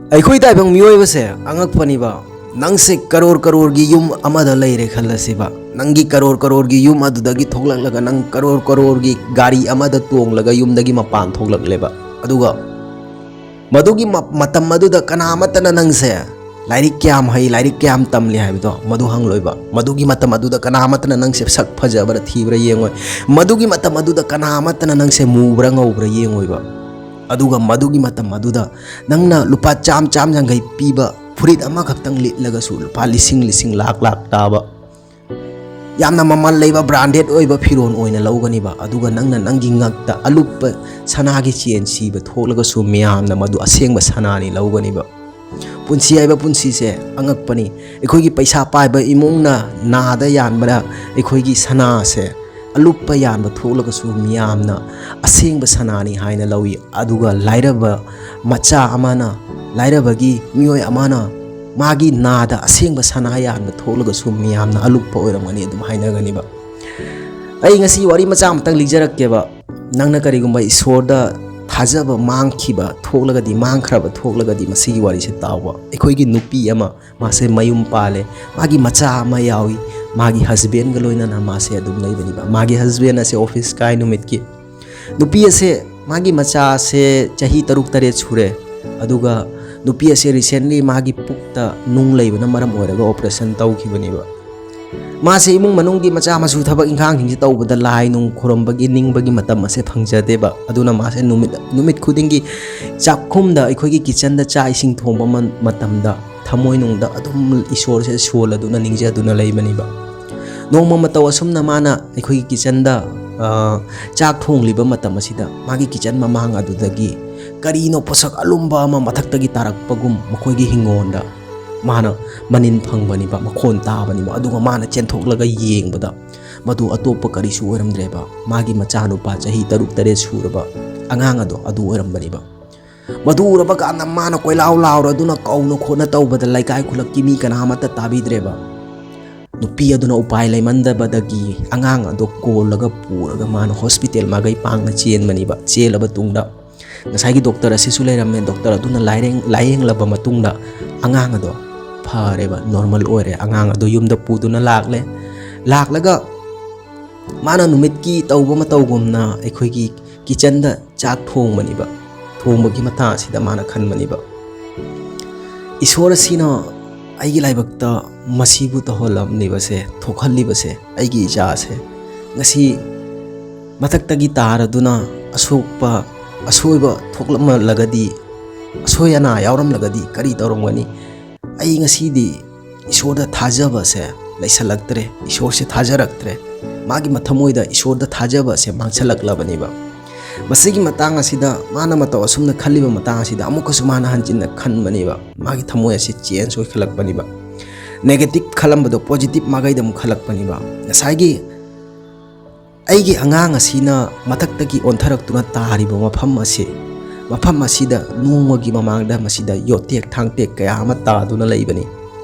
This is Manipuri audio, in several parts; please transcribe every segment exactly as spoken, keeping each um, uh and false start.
ꯑꯩꯈꯣꯏ ꯇꯥꯏꯕꯪ ꯃꯤꯑꯣꯏꯕꯁꯦ ꯑꯉꯛꯄꯅꯤꯕ꯫ ꯅꯪꯁꯦ ꯀꯔꯣꯔ ꯀꯔꯣꯔꯒꯤ ꯌꯨꯝ ꯑꯃꯗ ꯂꯩꯔꯦ ꯈꯜꯂꯁꯤꯕ꯫ ꯅꯪꯒꯤ ꯀꯔꯣꯔ ꯀꯔꯣꯔꯒꯤ ꯌꯨꯝ ꯑꯗꯨꯗꯒꯤ ꯊꯣꯛꯂꯛꯂꯒ ꯅꯪ ꯀꯔꯣꯔ ꯀꯔꯣꯔꯒꯤ ꯒꯥꯔꯤ ꯑꯃꯗ ꯇꯣꯡꯂꯒ ꯌꯨꯝꯗꯒꯤ ꯃꯄꯥꯟ ꯊꯣꯛꯂꯛꯂꯦꯕ꯫ ꯑꯗꯨꯒ ꯃꯗꯨꯒꯤ ꯃ-, ꯃꯇꯝ ꯑꯗꯨꯗ ꯀꯅꯥ ꯑꯃꯠꯇꯅ ꯅꯪꯁꯦ ꯂꯥꯏꯔꯤꯛ ꯀꯌꯥꯝ ꯍꯩ, ꯂꯥꯏꯔꯤꯛ ꯀꯌꯥꯝ ꯇꯝꯂꯤ ꯍꯥꯏꯕꯗꯣ ꯃꯗꯨ ꯍꯪꯂꯣꯏꯕ꯫ ꯃꯗꯨꯒꯤ ꯃꯇꯝ ꯑꯗꯨꯗ ꯀꯅꯥ ꯑꯃꯠꯇꯅ ꯅꯪꯁꯦ ꯁꯛ ꯐꯖꯕ꯭ꯔꯥ ꯊꯤꯕ꯭ꯔꯥ ꯌꯦꯡꯉꯣꯏ꯫ ꯃꯗꯨꯒꯤ ꯃꯇꯝ ꯑꯗꯨꯗ ꯀꯅꯥ ꯑꯃꯠꯇꯅ ꯅꯪꯁꯦ ꯃꯨꯕ꯭ꯔꯥ ꯉꯧꯕ꯭ꯔꯥ ꯌꯦꯡꯉꯣꯏꯕ꯫ ꯑꯗꯨꯒ ꯃꯗꯨꯒꯤ ꯃꯇꯝ ꯑꯗꯨꯗ ꯅꯪꯅ ꯂꯨꯄꯥ ꯆꯥꯝ, ꯆꯥꯝ ꯌꯥꯡꯈꯩ ꯄꯤꯕ ꯐꯨꯔꯤꯠ ꯑꯃꯈꯛꯇꯪ ꯂꯤꯠꯂꯒꯁꯨ ꯂꯨꯄꯥ ꯂꯤꯁꯤꯡ, ꯂꯤꯁꯤꯡ, ꯂꯥꯛ, ꯂꯥꯛ ꯇꯥꯕ ꯌꯥꯝꯅ ꯃꯃꯜ ꯂꯩꯕ branded ꯑꯣꯏꯕ ꯐꯤꯔꯣꯜ ꯑꯣꯏꯅ ꯂꯧꯒꯅꯤꯕ꯫ ꯑꯗꯨꯒ ꯅꯪꯅ ꯅꯪꯒꯤ ꯉꯛꯇ ꯑꯂꯨꯞꯄ ꯁꯅꯥꯒꯤ ꯆꯦꯟ ꯁꯤꯕ ꯊꯣꯛꯂꯒꯁꯨ ꯃꯤꯌꯥꯝꯅ ꯃꯗꯨ ꯑꯁꯦꯡꯕ ꯁꯅꯥꯅꯤ ꯂꯧꯒꯅꯤꯕ꯫ ꯄꯨꯟꯁꯤ ꯍꯥꯏꯕ ꯄꯨꯟꯁꯤꯁꯦ ꯑꯉꯛꯄꯅꯤ꯫ ꯑꯩꯈꯣꯏꯒꯤ ꯄꯩꯁꯥ ꯄꯥꯏꯕ ꯏꯃꯨꯡꯅ ꯅꯥꯗ ꯌꯥꯟꯕꯗ ꯑꯩꯈꯣꯏꯒꯤ ꯁꯅꯥꯁꯦ ꯑꯂꯨꯞꯄ ꯌꯥꯟꯕ ꯊꯣꯛꯂꯒꯁꯨ ꯃꯤꯌꯥꯝꯅ ꯑꯁꯦꯡꯕ ꯁꯅꯥꯅꯤ ꯍꯥꯏꯅ ꯂꯧꯏ꯫ ꯑꯗꯨꯒ ꯂꯥꯏꯔꯕ ꯃꯆꯥ ꯑꯃꯅ, ꯂꯥꯏꯔꯕꯒꯤ ꯃꯤꯑꯣꯏ ꯑꯃꯅ ꯃꯥꯒꯤ ꯅꯥꯗ ꯑꯁꯦꯡꯕ ꯁꯅꯥ ꯌꯥꯟꯕ ꯊꯣꯛꯂꯒꯁꯨ ꯃꯤꯌꯥꯝꯅ ꯑꯂꯨꯞꯄ ꯑꯣꯏꯔꯝꯒꯅꯤ ꯑꯗꯨꯝ ꯍꯥꯏꯅꯒꯅꯤꯕ꯫ ꯑꯩ ꯉꯁꯤ ꯋꯥꯔꯤ ꯃꯆꯥ ꯑꯃꯇꯪ ꯂꯤꯖꯔꯛꯀꯦꯕ꯫ ꯅꯪꯅ ꯀꯔꯤꯒꯨꯝꯕ ꯏꯁꯣꯔꯗ ꯊꯥꯖꯕ ꯃꯥꯡꯈꯤꯕ ꯊꯣꯛꯂꯒꯗꯤ, ꯃꯥꯡꯈ꯭ꯔꯕ ꯊꯣꯛꯂꯒꯗꯤ ꯃꯁꯤꯒꯤ ꯋꯥꯔꯤꯁꯦ ꯇꯥꯎꯕ꯫ ꯑꯩꯈꯣꯏꯒꯤ ꯅꯨꯄꯤ ꯑꯃ, ꯃꯥꯁꯦ ꯃꯌꯨꯝ ꯄꯥꯜꯂꯦ, ꯃꯥꯒꯤ ꯃꯆꯥ ꯑꯃ ꯌꯥꯎꯏ, ꯃꯥꯒꯤ husbandꯒ ꯂꯣꯏꯅꯅ ꯃꯥꯁꯦ ꯑꯗꯨꯝ ꯂꯩꯕꯅꯦꯕ꯫ ꯃꯥꯒꯤ husband ꯑꯁꯦ office ꯀꯥꯏ ꯅꯨꯃꯤꯠꯀꯤ꯫ ꯅꯨꯄꯤ ꯑꯁꯦ, ꯃꯥꯒꯤ ꯃꯆꯥꯁꯦ ꯆꯍꯤ ꯇꯔꯨꯛ ꯇꯔꯦꯠ ꯁꯨꯔꯦ, ꯑꯗꯨꯒ ꯅꯨꯄꯤ ꯑꯁꯦ recently ꯃꯥꯒꯤ ꯄꯨꯛꯇ ꯅꯨꯡ ꯂꯩꯕꯅ ꯃꯔꯝ ꯑꯣꯏꯔꯒ operation ꯇꯧꯈꯤꯕꯅꯦꯕ꯫ ꯃꯥꯁꯦ ꯏꯃꯨꯡ ꯃꯅꯨꯡꯒꯤ ꯃꯆꯥ ꯃꯁꯨ ꯊꯕꯛ ꯏꯪꯈꯥꯡꯁꯤꯡꯁꯦ ꯇꯧꯕꯗ ꯂꯥꯏ ꯅꯨꯡ ꯈꯨꯔꯨꯝꯕꯒꯤ ꯅꯤꯡꯕꯒꯤ ꯃꯇꯝ ꯑꯁꯦ ꯐꯪꯖꯗꯦꯕ꯫ ꯑꯗꯨꯅ ꯃꯥꯁꯦ ꯅꯨꯃꯤꯠ, ꯅꯨꯃꯤꯠ ꯈꯨꯗꯤꯡꯒꯤ ꯆꯥꯛꯈꯨꯝꯗ, ꯑꯩꯈꯣꯏꯒꯤ kitchenꯗ ꯆꯥꯛ ꯏꯁꯤꯡ ꯊꯣꯡꯕ ꯃ-, ꯃꯇꯝꯗ ꯊꯃꯣꯏꯅꯨꯡꯗ ꯑꯗꯨꯝ ꯏꯁꯣꯔꯁꯦ ꯁꯣꯜꯂꯗꯨꯅ ꯅꯤꯡꯖꯗꯨꯅ ꯂꯩꯕꯅꯦꯕ꯫ ꯅꯣꯡꯃ ꯃꯇꯧ ꯑꯁꯨꯝꯅ ꯃꯥꯅ ꯑꯩꯈꯣꯏꯒꯤ kitchenꯗ, ꯑ, ꯆꯥꯛ ꯊꯣꯡꯂꯤꯕ ꯃꯇꯝ ꯑꯁꯤꯗ ꯃꯥꯒꯤ kitchen ꯃꯃꯥꯡ ꯑꯗꯨꯗꯒꯤ ꯀꯔꯤꯅꯣ ꯄꯣꯠꯁꯛ ꯑꯂꯨꯝꯕ ꯑꯃ ꯃꯊꯛꯇꯒꯤ ꯇꯥꯔꯛꯄꯒꯨꯝ ꯃꯈꯣꯏꯒꯤ ꯍꯤꯡꯒꯣꯜꯗ ꯃꯥꯅ ꯃꯅꯤꯟ ꯐꯪꯕꯅꯤꯕ, ꯃꯈꯣꯟ ꯇꯥꯕꯅꯤꯕ꯫ ꯑꯗꯨꯒ ꯃꯥꯅ ꯆꯦꯟꯊꯣꯛꯂꯒ ꯌꯦꯡꯕꯗ ꯃꯗꯨ ꯑꯇꯣꯞꯄ ꯀꯔꯤꯁꯨ ꯑꯣꯏꯔꯝꯗ꯭ꯔꯦꯕ, ꯃꯥꯒꯤ ꯃꯆꯥꯅꯨꯄꯥ ꯆꯍꯤ ꯇꯔꯨꯛ ꯇꯔꯦꯠ ꯁꯨꯔꯕ ꯑꯉꯥꯡ ꯑꯗꯣ ꯑꯗꯨ ꯑꯣꯏꯔꯝꯕꯅꯤꯕ꯫ ꯃꯗꯨ ꯎꯔꯕ ꯀꯥꯟꯗ ꯃꯥꯅ ꯀꯣꯏꯂꯥꯎ ꯂꯥꯎꯔꯗꯨꯅ ꯀꯧꯅ ꯈꯣꯠꯅ ꯇꯧꯕꯗ ꯂꯩꯀꯥꯏ ꯈꯨꯂꯛꯀꯤ ꯃꯤ ꯀꯅꯥ ꯑꯃꯠꯇ ꯇꯥꯕꯤꯗ꯭ꯔꯦꯕ꯫ ꯅꯨꯄꯤ ꯑꯗꯨꯅ ꯎꯄꯥꯏ ꯂꯩꯃꯟꯗꯕꯗꯒꯤ ꯑꯉꯥꯡ ꯑꯗꯣ ꯀꯣꯜꯂꯒ ꯄꯨꯔꯒ ꯃꯥꯅ hospital ꯃꯥꯏꯀꯩ ꯄꯥꯡꯅ ꯆꯦꯟꯕꯅꯤꯕ꯫ ꯆꯦꯜꯂꯕ ꯇꯨꯡꯗ ꯉꯁꯥꯏꯒꯤ ꯗꯣꯛꯇꯔ ꯑꯁꯤꯁꯨ ꯂꯩꯔꯝꯃꯦ꯫ ꯗꯣꯛꯇꯔ ꯑꯗꯨꯅ ꯂꯥꯏꯔꯦꯡ-, ꯂꯥꯏꯌꯦꯡꯂꯕ ꯃꯇꯨꯡꯗ ꯑꯉꯥꯡ ꯑꯗꯣ ꯐꯔꯦꯕ, ꯅꯣꯔꯃꯦꯜ ꯑꯣꯏꯔꯦ꯫ ꯑꯉꯥꯡ ꯑꯗꯣ ꯌꯨꯝꯗ ꯄꯨꯗꯨꯅ ꯂꯥꯛꯂꯦ꯫ ꯂꯥꯛꯂꯒ ꯃꯥꯅ ꯅꯨꯃꯤꯠꯀꯤ ꯇꯧꯕ ꯃꯇꯧꯒꯨꯝꯅ ꯑꯩꯈꯣꯏꯒꯤ ꯀꯤꯆꯟꯗ ꯆꯥꯛ ꯊꯣꯡꯕꯅꯤꯕ꯫ ꯊꯣꯡꯕꯒꯤ ꯃꯇꯥꯡ ꯑꯁꯤꯗ ꯃꯥꯅ ꯈꯟꯕꯅꯤꯕ, "ꯏꯁꯣꯔ ꯑꯁꯤꯅ ꯑꯩꯒꯤ ꯂꯥꯏꯕꯛꯇ ꯃꯁꯤꯕꯨ ꯇꯧꯍꯜꯂꯝꯂꯤꯕꯁꯦ, ꯊꯣꯛꯍꯜꯂꯤꯕꯁꯦ, ꯑꯩꯒꯤ ꯏꯆꯥꯁꯦ ꯉꯁꯤ ꯃꯊꯛꯇꯒꯤ ꯇꯥꯔꯗꯨꯅ ꯑꯁꯣꯛꯄ, ꯑꯁꯣꯏꯕ ꯊꯣꯛꯂꯝꯂꯒꯗꯤ, ꯑꯁꯣꯏ ꯑꯅꯥ ꯌꯥꯎꯔꯝꯂꯒꯗꯤ ꯀꯔꯤ ꯇꯧꯔꯝꯒꯅꯤ? ꯑꯩ ꯉꯁꯤꯗꯤ ꯏꯁꯣꯔꯗ ꯊꯥꯖꯕꯁꯦ ꯂꯩꯁꯜꯂꯛꯇ꯭ꯔꯦ, ꯏꯁꯣꯔꯁꯦ ꯊꯥꯖꯔꯛꯇ꯭ꯔꯦ, ꯃꯥꯒꯤ ꯃꯊꯃꯣꯏꯗ ꯏꯁꯣꯔꯗ ꯊꯥꯖꯕꯁꯦ ꯃꯥꯡꯁꯜꯂꯛꯂꯕꯅꯦꯕ"꯫ ꯃꯁꯤꯒꯤ ꯃꯇꯥꯡ ꯑꯁꯤꯗ ꯃꯥꯅ ꯃꯇꯧ ꯑꯁꯨꯝꯅ ꯈꯜꯂꯤꯕ ꯃꯇꯥꯡ ꯑꯁꯤꯗ ꯑꯃꯨꯛꯀꯁꯨ ꯃꯥꯅ ꯍꯟꯖꯤꯟꯅ ꯈꯟꯕꯅꯦꯕ꯫ ꯃꯥꯒꯤ ꯊꯃꯣꯏ ꯑꯁꯤ ꯆꯦꯟꯖ ꯑꯣꯏꯈꯠꯂꯛꯄꯅꯦꯕ꯫ ꯅꯦꯒꯦꯇꯤꯞ ꯈꯜꯂꯝꯕꯗꯣ ꯄꯣꯖꯤꯇꯤꯞ ꯃꯥꯏꯀꯩꯗ ꯑꯃꯨꯛ ꯈꯜꯂꯛꯄꯅꯦꯕ꯫ ꯉꯁꯥꯏꯒꯤ ꯑꯩꯒꯤ ꯑꯉꯥꯡ ꯑꯁꯤꯅ ꯃꯊꯛꯇꯒꯤ ꯑꯣꯟꯊꯔꯛꯇꯨꯅ ꯇꯥꯔꯤꯕ ꯃꯐꯝ ꯑꯁꯤ, ꯃꯐꯝ ꯑꯁꯤꯗ ꯅꯣꯡꯃꯒꯤ ꯃꯃꯥꯡꯗ ꯃꯁꯤꯗ ꯌꯣꯠꯇꯦꯛ ꯊꯥꯡꯇꯦꯛ ꯀꯌꯥ ꯑꯃ ꯇꯥꯗꯨꯅ ꯂꯩꯕꯅꯤ꯫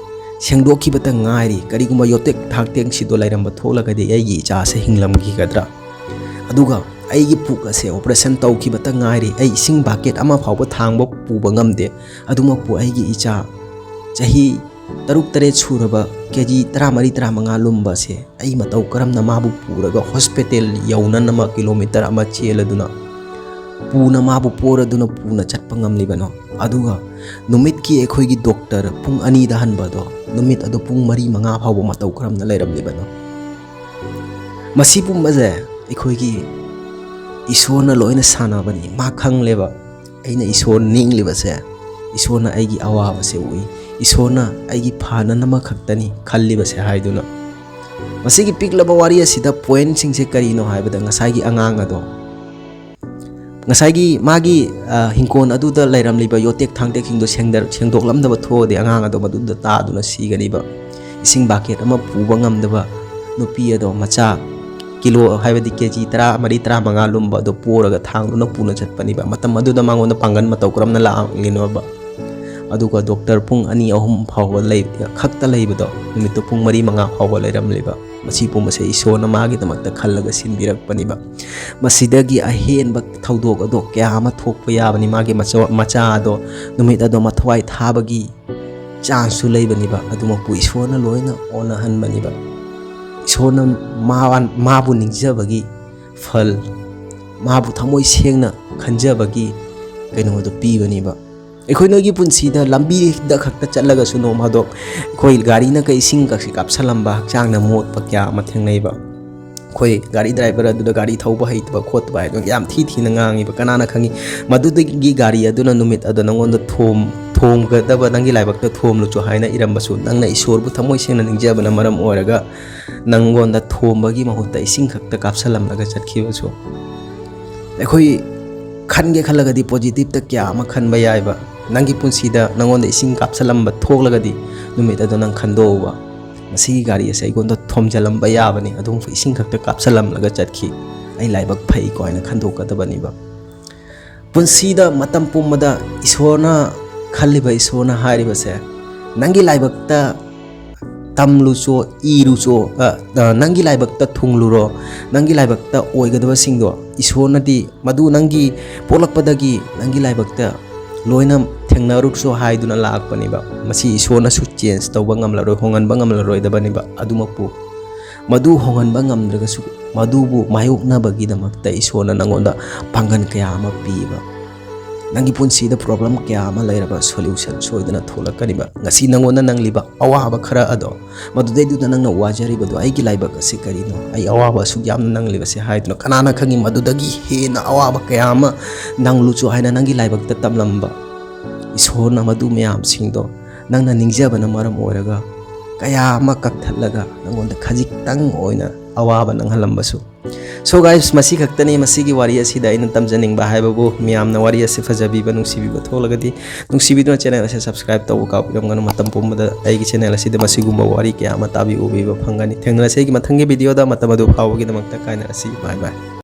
ꯁꯦꯡꯗꯣꯛꯈꯤꯕꯇ ꯉꯥꯏꯔꯤ꯫ ꯀꯔꯤꯒꯨꯝꯕ ꯌꯣꯠꯇꯦꯛ ꯊꯥꯡꯇꯦꯛꯁꯤꯗꯣ ꯂꯩꯔꯝꯕ ꯊꯣꯛꯂꯒꯗꯤ ꯑꯩꯒꯤ ꯏꯆꯥꯁꯦ ꯍꯤꯡꯂꯝꯈꯤꯒꯗ꯭ꯔꯥ? ꯑꯗꯨꯒ ꯑꯩꯒꯤ ꯄꯨꯛ ꯑꯁꯦ ꯑꯣꯄꯔꯦꯁꯟ ꯇꯧꯈꯤꯕꯇ ꯉꯥꯏꯔꯤ꯫ ꯑꯩ ꯏꯁꯤꯡ ꯕꯥꯀꯦꯠ ꯑꯃ ꯐꯥꯎꯕ ꯊꯥꯡꯕ ꯄꯨꯕ ꯉꯝꯗꯦ꯫ ꯑꯗꯨꯃꯛꯄꯨ ꯑꯩꯒꯤ ꯏꯆꯥ ꯆꯍꯤ ꯇꯔꯨꯛ ꯇꯔꯦꯠ ꯁꯨꯔꯕ, ꯀꯦ ꯖꯤ ꯇꯔꯥꯃꯔꯤ ꯇꯔꯥꯃꯉꯥ ꯂꯨꯝꯕ ꯑꯁꯦ ꯑꯩ ꯃꯇꯧ ꯀꯔꯝꯅ ꯃꯥꯕꯨ ꯄꯨꯔꯒ ꯍꯣꯁꯄꯤꯇꯥꯜ ꯌꯧꯅꯅꯕ ꯀꯤꯂꯣꯃꯤꯇꯔ ꯑꯃ ꯆꯦꯜꯂꯗꯨꯅ ꯄꯨꯅ ꯃꯥꯕꯨ ꯄꯣꯔꯗꯨꯅ ꯄꯨꯅ ꯆꯠꯄ ꯉꯝꯂꯤꯕꯅꯣ? ꯑꯗꯨꯒ ꯅꯨꯃꯤꯠꯀꯤ ꯑꯩꯈꯣꯏꯒꯤ ꯗꯣꯛꯇꯔ ꯄꯨꯡ ꯑꯅꯤꯗ ꯍꯟꯕꯗꯣ, ꯅꯨꯃꯤꯠ ꯑꯗꯣ ꯄꯨꯡ ꯃꯔꯤ ꯃꯉꯥ ꯐꯥꯎꯕ ꯃꯇꯧ ꯀꯔꯝꯅ ꯂꯩꯔꯝꯂꯤꯕꯅꯣ? ꯃꯁꯤ ꯄꯨꯝꯕꯁꯦ ꯑꯩꯈꯣꯏꯒꯤ ꯏꯁꯣꯔꯅ ꯂꯣꯏꯅ ꯁꯥꯟꯅꯕꯅꯤ꯫ ꯃꯥ ꯈꯪꯂꯦꯕ ꯑꯩꯅ ꯏꯁꯣꯔ ꯅꯤꯡꯂꯤꯕꯁꯦ, ꯏꯁꯣꯔꯅ ꯑꯩꯒꯤ ꯑꯋꯥꯕꯁꯦ ꯎꯏ, ꯏꯁꯣꯔꯅ ꯑꯩꯒꯤ ꯐꯅꯅꯕ ꯈꯛꯇꯅꯤ ꯈꯜꯂꯤꯕꯁꯦ ꯍꯥꯏꯗꯨꯅ꯫ ꯃꯁꯤꯒꯤ ꯄꯤꯛꯂꯕ ꯋꯥꯔꯤ ꯑꯁꯤꯗ ꯄꯣꯏꯟꯁꯤꯡꯁꯦ ꯀꯔꯤꯅꯣ ꯍꯥꯏꯕꯗ, ꯉꯁꯥꯏꯒꯤ ꯑꯉꯥꯡ ꯑꯗꯣ, ꯉꯁꯥꯏꯒꯤ ꯃꯥꯒꯤ, ꯑ, ꯍꯤꯡꯒꯣꯜ ꯑꯗꯨꯗ ꯂꯩꯔꯝꯂꯤꯕ ꯌꯣꯠꯇꯦꯛ ꯊꯥꯡꯇꯦꯛꯁꯤꯡꯗꯣ ꯁꯦꯡꯗ-, ꯁꯦꯡꯗꯣꯛꯂꯝꯗꯕ ꯊꯣꯛꯑꯗꯤ, ꯑꯉꯥꯡ ꯑꯗꯣ ꯃꯗꯨꯗ ꯇꯥꯗꯨꯅ ꯁꯤꯒꯅꯤꯕ꯫ ꯏꯁꯤꯡ ꯕꯥꯀꯦꯠ ꯑꯃ ꯄꯨꯕ ꯉꯝꯗꯕ ꯅꯨꯄꯤ ꯑꯗꯣ, ꯃꯆꯥ ꯀꯤꯂꯣ, ꯍꯥꯏꯕꯗꯤ ꯀꯦ ꯖꯤ ꯇꯔꯥꯃꯔꯤ ꯇꯔꯥꯃꯉꯥ ꯂꯨꯝꯕ ꯑꯗꯣ ꯄꯣꯔꯒ ꯊꯥꯡꯗꯨꯅ ꯄꯨꯅ ꯆꯠꯄꯅꯤꯕ꯫ ꯃꯇꯝ ꯑꯗꯨꯗ ꯃꯉꯣꯟꯗ ꯄꯥꯡꯒꯜ ꯃꯇꯧ ꯀꯔꯝꯅ ꯂꯥꯛꯂꯤꯅꯣꯕ? ꯑꯗꯨꯒ ꯗꯣꯛꯇꯔ ꯄꯨꯡ ꯑꯅꯤ ꯑꯍꯨꯝ ꯐꯥꯎꯕ ꯂꯩ-, ꯈꯛꯇ ꯂꯩꯕꯗꯣ, ꯅꯨꯃꯤꯠꯇꯨ ꯄꯨꯡ ꯃꯔꯤ ꯃꯉꯥ ꯐꯥꯎꯕ ꯂꯩꯔꯝꯂꯤꯕ꯫ ꯃꯁꯤ ꯄꯨꯝꯕꯁꯦ ꯏꯁꯣꯔꯅ ꯃꯥꯒꯤꯗꯃꯛꯇ ꯈꯜꯂꯒ ꯁꯤꯟꯕꯤꯔꯛꯄꯅꯤꯕ꯫ ꯃꯁꯤꯗꯒꯤ ꯑꯍꯦꯟꯕ ꯊꯧꯗꯣꯛ ꯑꯗꯣ ꯀꯌꯥ ꯑꯃ ꯊꯣꯛꯄ ꯌꯥꯕꯅꯤ꯫ ꯃꯥꯒꯤ ꯃꯆꯥ, ꯃꯆꯥ ꯑꯗꯣ ꯅꯨꯃꯤꯠ ꯑꯗꯣ ꯃꯊ꯭ꯋꯥꯏ ꯊꯥꯕꯒꯤ ꯆꯥꯟꯁꯁꯨ ꯂꯩꯕꯅꯤꯕ꯫ ꯑꯗꯨꯃꯛꯄꯨ ꯏꯁꯣꯔꯅ ꯂꯣꯏꯅ ꯑꯣꯟꯅꯍꯟꯕꯅꯤꯕ꯫ ꯏꯁꯣꯔꯅ ꯃꯥ-, ꯃꯥꯕꯨ ꯅꯤꯡꯖꯕꯒꯤ ꯐꯜ, ꯃꯥꯕꯨ ꯊꯃꯣꯏ ꯁꯦꯡꯅ ꯈꯟꯖꯕꯒꯤ ꯀꯩꯅꯣꯗꯣ ꯄꯤꯕꯅꯤꯕ꯫ ꯑꯩꯈꯣꯏ ꯅꯣꯏꯒꯤ ꯄꯨꯟꯁꯤꯗ ꯂꯝꯕꯤꯗ ꯈꯛꯇ ꯆꯠꯂꯒꯁꯨ ꯅꯣꯡ ꯐꯥꯗꯣꯛ ꯑꯩꯈꯣꯏ ꯒꯥꯔꯤꯅ ꯀꯩ ꯏꯁꯤꯡ ꯀꯛꯁꯤ ꯀꯥꯞꯁꯜꯂꯝꯕ, ꯍꯛꯆꯥꯡꯗ ꯃꯣꯠꯄ ꯀꯌꯥ ꯑꯃ ꯊꯦꯡꯅꯩꯕ꯫ ꯑꯩꯈꯣꯏ ꯒꯥꯔꯤ ꯗ꯭ꯔꯥꯏꯚꯔ ꯑꯗꯨꯗ ꯒꯥꯔꯤ ꯊꯧꯕ ꯍꯩꯇꯕ ꯈꯣꯠꯇꯕ ꯍꯥꯏꯗꯅ ꯌꯥꯝ ꯊꯤ ꯊꯤꯅ ꯉꯥꯡꯉꯤꯕ꯫ ꯀꯅꯥꯅ ꯈꯪꯉꯤ, ꯃꯗꯨꯗꯒꯤ ꯒꯥꯔꯤ ꯑꯗꯨꯅ ꯅꯨꯃꯤꯠ ꯑꯗꯣ ꯅꯪꯉꯣꯟꯗ ꯊꯣꯝ-, ꯊꯣꯝꯒꯗꯕ, ꯅꯪꯒꯤ ꯂꯥꯏꯕꯛꯇ ꯊꯣꯝꯂꯨꯆꯣ ꯍꯥꯏꯅ ꯏꯔꯝꯕꯁꯨ, ꯅꯪꯅ ꯏꯁꯣꯔꯕꯨ ꯊꯃꯣꯏ ꯁꯦꯡꯅ ꯅꯤꯡꯖꯕꯅ ꯃꯔꯝ ꯑꯣꯏꯔꯒ ꯅꯪꯉꯣꯟꯗ ꯊꯣꯝꯕꯒꯤ ꯃꯍꯨꯠꯇ ꯏꯁꯤꯡ ꯈꯛꯇ ꯀꯥꯞꯁꯜꯂꯝꯂꯒ ꯆꯠꯈꯤꯕꯁꯨ꯫ ꯑꯩꯈꯣꯏ ꯈꯟꯒꯦ ꯈꯜꯂꯒꯗꯤ ꯄꯣꯖꯤꯇꯤꯞꯇ ꯀꯌꯥ ꯑꯃ ꯈꯟꯕ ꯌꯥꯏꯕ꯫ ꯅꯪꯒꯤ ꯄꯨꯟꯁꯤꯗ ꯅꯪꯉꯣꯟꯗ ꯏꯁꯤꯡ ꯀꯥꯞꯁꯜꯂꯝꯕ ꯊꯣꯛꯂꯒꯗꯤ ꯅꯨꯃꯤꯠ ꯑꯗꯣ ꯅꯪ ꯈꯟꯗꯣꯛꯎꯕ, ꯃꯁꯤꯒꯤ ꯒꯥꯔꯤ ꯑꯁꯦ ꯑꯩꯉꯣꯟꯗ ꯊꯣꯝꯖꯤꯜꯂꯝꯕ ꯌꯥꯕꯅꯤ, ꯑꯗꯨꯝ ꯏꯁꯤꯡ ꯈꯛꯇ ꯀꯥꯞꯁꯜꯂꯝꯂꯒ ꯆꯠꯈꯤ, ꯑꯩ ꯂꯥꯏꯕꯛ ꯐꯩꯀꯣ ꯍꯥꯏꯅ ꯈꯟꯗꯣꯛꯀꯗꯕꯅꯤꯕ꯫ ꯄꯨꯟꯁꯤꯗ ꯃꯇꯝ ꯄꯨꯝꯕꯗ ꯏꯁꯣꯔꯅ ꯈꯜꯂꯤꯕ, ꯏꯁꯣꯔꯅ ꯍꯥꯏꯔꯤꯕꯁꯦ, ꯅꯪꯒꯤ ꯂꯥꯏꯕꯛꯇ ꯇꯝꯂꯨꯆꯣ, ꯏꯔꯨꯆꯣ, ꯑ, ꯑ, ꯅꯪꯒꯤ ꯂꯥꯏꯕꯛꯇ ꯊꯨꯡꯂꯨꯔꯣ, ꯅꯪꯒꯤ ꯂꯥꯏꯕꯛꯇ ꯑꯣꯏꯒꯗꯕꯁꯤꯡꯗꯣ ꯏꯁꯣꯔꯅꯗꯤ ꯃꯗꯨ ꯅꯪꯒꯤ ꯄꯣꯛꯂꯛꯄꯗꯒꯤ ꯅꯪꯒꯤ ꯂꯥꯏꯕꯛꯇ ꯂꯣꯏꯅ ꯊꯦꯡꯅꯔꯨꯆꯣ ꯍꯥꯏꯗꯨꯅ ꯂꯥꯛꯄꯅꯦꯕ꯫ ꯃꯁꯤ ꯏꯁꯣꯔꯅꯁꯨ ꯆꯦꯟꯖ ꯇꯧꯕ ꯉꯝꯂꯔꯣꯏ, ꯍꯣꯡꯍꯟꯕ ꯉꯝꯂꯔꯣꯏꯗꯕꯅꯦꯕ꯫ ꯑꯗꯨꯃꯛꯄꯨ ꯃꯗꯨ ꯍꯣꯡꯍꯟꯕ ꯉꯝꯗ꯭ꯔꯒꯁꯨ, ꯃꯗꯨꯕꯨ ꯃꯥꯌꯣꯛꯅꯕꯒꯤꯗꯃꯛꯇ ꯏꯁꯣꯔꯅ ꯅꯪꯉꯣꯟꯗ ꯄꯥꯡꯒꯜ ꯀꯌꯥ ꯑꯃ ꯄꯤꯕ꯫ ꯅꯪꯒꯤ ꯄꯨꯟꯁꯤꯗ ꯄ꯭ꯔꯣꯕ꯭ꯂꯦꯝ ꯀꯌꯥ ꯑꯃ ꯂꯩꯔꯕ, ꯁꯣꯂ꯭ꯌꯨꯁꯟ ꯁꯣꯏꯗꯅ ꯊꯣꯛꯂꯛꯀꯅꯤꯕ꯫ ꯉꯁꯤ ꯅꯪꯉꯣꯟꯗ ꯅꯪꯂꯤꯕ ꯑꯋꯥꯕ ꯈꯔ ꯑꯗꯣ, ꯃꯗꯨꯗꯩꯗꯨꯗ ꯅꯪꯅ ꯋꯥꯖꯔꯤꯕꯗꯣ, "ꯑꯩꯒꯤ ꯂꯥꯏꯕꯛ ꯑꯁꯤ ꯀꯔꯤꯅꯣ? ꯑꯩ ꯑꯋꯥꯕ ꯑꯁꯨꯛ ꯌꯥꯝꯅ ꯅꯪꯂꯤꯕꯁꯦ?" ꯍꯥꯏꯗꯨꯅ, ꯀꯅꯥꯅ ꯈꯪꯉꯤ, ꯃꯗꯨꯗꯒꯤ ꯍꯦꯟꯅ ꯑꯋꯥꯕ ꯀꯌꯥ ꯑꯃ ꯅꯪꯂꯨꯆꯣ ꯍꯥꯏꯅ ꯅꯪꯒꯤ ꯂꯥꯏꯕꯛꯇ ꯇꯝꯂꯝꯕ ꯏꯁꯣꯔꯅ ꯃꯗꯨ ꯃꯌꯥꯝꯁꯤꯡꯗꯣ ꯅꯪꯅ ꯅꯤꯡꯖꯕꯅ ꯃꯔꯝ ꯑꯣꯏꯔꯒ ꯀꯌꯥ ꯑꯃ ꯀꯛꯊꯠꯂꯒ ꯅꯪꯉꯣꯟꯗ ꯈꯖꯤꯛꯇꯪ ꯑꯣꯏꯅ ꯑꯋꯥꯕ ꯅꯪꯍꯜꯂꯝꯕꯁꯨ꯫ So guys, ꯃꯁꯤ ꯈꯛꯇꯅꯤ ꯃꯁꯤꯒꯤ ꯋꯥꯔꯤ ꯑꯁꯤꯗ ꯑꯩꯅ ꯇꯝꯖꯅꯤꯡꯕ ꯍꯥꯏꯕꯕꯨ꯫ ꯃꯤꯌꯥꯝꯅ ꯋꯥꯔꯤ ꯑꯁꯤ ꯐꯖꯕꯤꯕ, ꯅꯨꯡꯁꯤꯕꯤꯕ ꯊꯣꯛꯂꯒꯗꯤ, ꯅꯨꯡꯁꯤꯕꯤꯗꯨꯅ ꯆꯦꯅꯦꯜ ꯑꯁꯤ ꯁꯕꯁꯀ꯭ꯔꯥꯏꯕ ꯇꯧꯕ ꯀꯥꯎꯕꯤꯔꯝꯒꯅꯨ꯫ ꯃꯇꯝ ꯄꯨꯝꯕꯗ ꯑꯩꯒꯤ ꯆꯦꯅꯦꯜ ꯑꯁꯤꯗ ꯃꯁꯤꯒꯨꯝꯕ ꯋꯥꯔꯤ ꯀꯌꯥ ꯑꯃ ꯇꯥꯕꯤꯎꯕꯤꯕ ꯐꯪꯒꯅꯤ꯫ ꯊꯦꯡꯅꯔꯁꯤ ꯑꯩꯒꯤ ꯃꯊꯪꯒꯤ ꯚꯤꯗꯤꯑꯣꯗ꯫ ꯃꯇꯝ ꯑꯗꯨ ꯐꯥꯎꯕꯒꯤꯗꯃꯛꯇ ꯀꯥꯏꯅꯔꯁꯤ꯫ Bye bye꯫